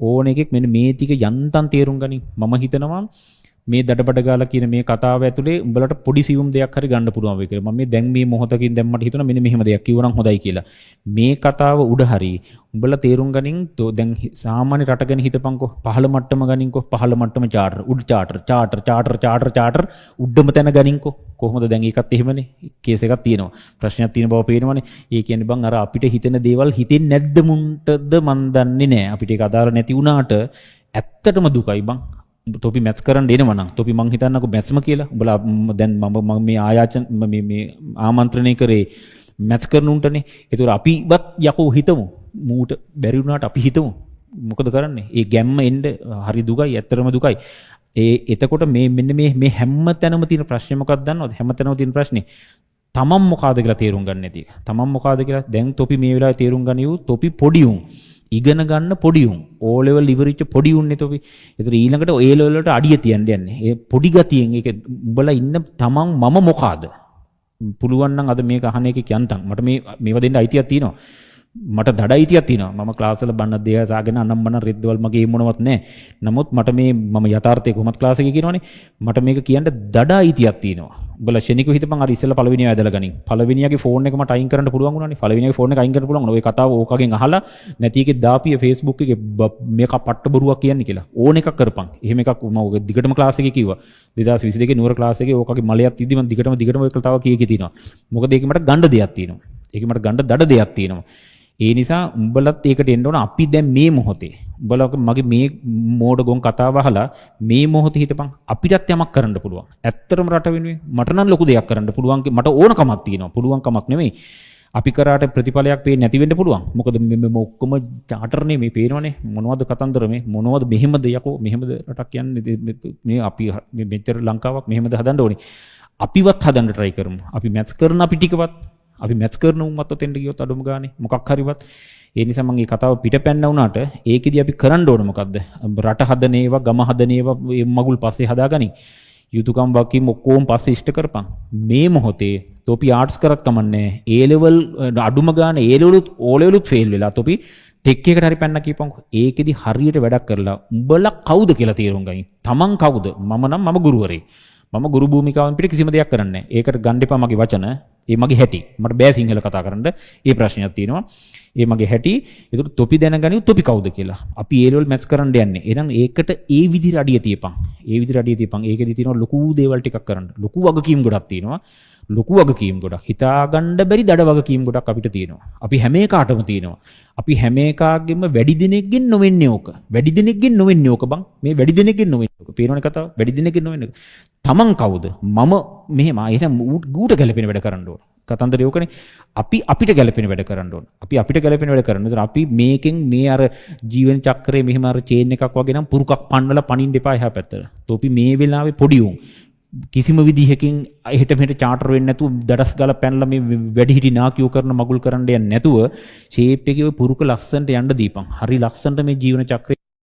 ඕන එකෙක් මෙන්න මේ ටික යන්තම් තේරුම් ගනින්. මම හිතනවා මේ දඩබඩ ගාලා කියන මේ කතාව ඇතුලේ උඹලට පොඩි සියුම් දෙයක් හරි ගන්න පුළුවන් වෙයි කියලා. මම මේ දැන් මේ මොහොතකින් දැන් මට හිතුණා මෙන්න මෙහෙම දෙයක් කිව්වනම් හොඳයි කියලා. මේ කතාව උඩ හරි උඹලා තේරුම් ගනින්. දැන් සාමාන්‍ය රට ගැන හිතපන්කෝ. පහළ මට්ටම ගනින්කෝ. පහළ මට්ටම චාටර්, උඩ චාටර්, චාටර්, චාටර්, චාටර්, චාටර් උඩම තැන ගනින්කෝ. කොහොමද දැන් ඒකත් එහෙමනේ. කේස් එකක් තියෙනවා. ප්‍රශ්නයක් තියෙන බව පේනවනේ. ඒ කියන්නේ බං අර අපිට හිතෙන දේවල් හිතෙන්නේ නැද්ද මුන්ටද මන් දන්නේ නෑ. අපිට ඒක අදාළ නැති වුණාට ඇත්තටම දුකයි බං. තොපි මැත්ස් කරන්න එනවා නම් තොපි මං හිතන්නකෝ මැත්ස්ම කියලා. උඹලා දැන් මම මම මේ ආයාචන මේ මේ ආමන්ත්‍රණය කරේ මැත්ස් කරන උන්ටනේ. ඒතකොට අපිවත් යකෝ හිතමු. මූට බැරි වුණාට අපි හිතමු. මොකද කරන්නේ? ඒ ගැම්ම එන්න හරි දුකයි, ඇත්තටම දුකයි. ඒ එතකොට මේ මෙන්න මේ මේ හැම තැනම තියෙන ප්‍රශ්නේ මොකක්ද දන්නවද? හැම තැනම තියෙන ප්‍රශ්නේ තමන් මොකාද කියලා තේරුම් ගන්න නැති එක. තමන් මොකාද කියලා දැන් තොපි මේ වෙලාවේ තේරුම් ගනියු. තොපි පොඩි උන්. ඉගෙන ගන්න පොඩි උන්. ඕ ලෙවල් ඉවරිච්ච පොඩි උන්නේ තොපි. ඒතර ඊළඟට ඒ ලෙවල් වලට අඩිය තියන්න යන්නේ. ඒ පොඩි ගතියෙන් ඒක උඹලා ඉන්න තමන් මම මොකාද? පුළුවන් නම් අද මේක අහන එකේ යන්තම් මට මේ මේවා දෙන්න අයිතියක් තියෙනවා. මට දඩ අයිතියක් තියෙනවා. මම ක්ලාස් වල බන්න දේවල් සාගෙන අනම්මන රෙද්දවල් මගේ මොනවත් නැහැ. නමුත් මට මේ මම යථාර්ථය කොහොමත් ක්ලාස් එකේ කියනවනේ. මට මේක කියන්න දඩ අයිතියක් තියෙනවා. උඹලා ෂණිකව හිතපන් අර ඉස්සෙල්ලා පළවෙනියා ඇදලා ගනින්. පළවෙනියාගේ ෆෝන් එක මට අයින් කරන්න පුළුවන් වුණානේ. පළවෙනියාගේ ෆෝන් එක අයින් කරන්න පුළුවන් වුණා. ඔය කතාව ඕකගෙන් අහලා නැති එකේ දාපිය Facebook එකේ මේක පට්ට බොරුවක් කියන්නේ කියලා. ඕන එකක් කරපන්. එහෙම එකක් මම ඔක දිගටම ක්ලාස් එකේ කිව්වා. 2022 නුවර ක්ලාස් එකේ ඕකගේ මලයක් තිද්දි මම දිගටම දිගටම ඔය කතාව කිය කී තියෙනවා. මොකද ඒකේ මට ගණ්ඩ දෙයක් තියෙනවා. ඒකේ මට ගණ්ඩ දඩ දෙයක් තියෙනවා. ඒ නිසා උඹලත් ඒකට එන්න ඕන. අපි දැන් මේ මොහොතේ උඹලා මගේ මේ මෝඩ ගොන් කතාව අහලා මේ මොහොතේ හිතපන් අපිටත් යමක් කරන්න පුළුවන්. ඇත්තටම රට වෙනුවෙන් මට නම් ලොකු දෙයක් කරන්න පුළුවන්. මට ඕනකමක් තියෙනවා. පුළුවන්කමක් නෙමෙයි. අපි කරාට ප්‍රතිඵලයක් පේන්නේ නැති වෙන්න පුළුවන්. මොකද මේ ඔක්කොම චාටර්නේ මේ පේනවනේ. මොනවද කතන්දර මේ? මොනවද මෙහෙමද යකෝ මෙහෙමද රටක් කියන්නේ මේ අපි මේ මෙච්චර ලංකාවක් මෙහෙමද හදන්න ඕනේ. අපිවත් හදන්න try කරමු. අපි මැත්ස් කරන අපි ටිකවත් අපි මැත්ස් කරන උන්වත් ඔතෙන්ට ගියොත් අඩුම ගානේ මොකක් හරිවත්. ඒ නිසා මම මේ කතාව පිටපැන්න වුණාට ඒකෙදි අපි කරන්න ඕන මොකද්ද? රට හදන ඒවා, ගම හදන ඒවා මගුල් පස්සේ හදාගනි. යුතුයකම් වකීම් ඔක්කොම පස්සේ ඉෂ්ට කරපන්. මේ මොහොතේ තොපි ආර්ට්ස් කරත් කමන්නේ. ඒ ලෙවල් අඩුම ගානේ ඒ ලෙවලුත් ඕ ලෙවලුත් ෆේල් වෙලා තොපි ටෙක් එකට හරි පැන්න කියපන්කො. ඒකෙදි හරියට වැඩක් කරලා උඹලා කවුද කියලා තේරුම් ගනි. තමන් කවුද? මම නම් මම ගුරුවරයෙක්. මම ගුරු භූමිකාවෙන් පිට කිසිම දෙයක් කරන්නේ නැහැ. ඒකට ගන්න එපා මගේ වචන. ඒ මගේ හැටි. මට බෑ සිංහල කතා කරන්න. ඒ ප්‍රශ්නයක් තියෙනවා. ඒ මගේ හැටි. ඒකට තොපි දැනගනිව් තොපි කවුද කියලා. අපි ඒ ලෙවල් මැත්ස් කරන්න යන්නේ. එහෙනම් ඒකට ඒ විදිහට අඩිය තියපන්. ඒ විදිහට අඩිය තියපන්. ඒකෙදි තියෙනවා ලොකු දේවල් ටිකක් කරන්න. ලොකු වගකීම් ගොඩක් තියෙනවා. ලොකු වගකීම් ගොඩක්. හිතාගන්න බැරි දඩ වගකීම් ගොඩක් අපිට තියෙනවා. අපි හැම එකාටම තියෙනවා. අපි හැම එකාගෙම වැඩි දෙනෙක්ගෙන් නොවෙන්නේ ඕක. වැඩි දෙනෙක්ගෙන් නොවෙන්නේ ඕක බං. මේ වැඩි දෙනෙක්ගෙන් නොවෙන්නේ ඕක. පේනවනේ කතාව. වැඩි දෙනෙක්ගෙන් නොවෙන්නේ. තමන් කවුද? මම මෙහෙම. එහෙනම් ඌට ගැලපෙන වැඩ කරන්න ඕන. කතන්දරය ඕකනේ. අපි අපිට ගැලපෙන වැඩ කරන්න ඕන. අපි අපිට ගැලපෙන වැඩ කරන්න. ඒතර අපි මේකෙන් මේ අර ජීවන චක්‍රයේ මෙහෙම අර චේන් එකක් වගේ නම් පුරුකක් පන්නලා පනින්න එපා එහා පැත්තට. තොපි මේ වෙලාවේ පොඩි උන් කිසිම විදිහකින් එහෙට මෙහෙට චාටර් වෙන්නේ නැතුව දඩස් ගාලා පැනලා මේ වැඩිහිටි නාකියෝ කරන මගුල් කරන්න යන්නේ නැතුව ෂේප් එකේ ඔය පුරුක ලස්සනට යන්න දීපන්. හරි ලස්සනට මේ ජීවන චක්‍රය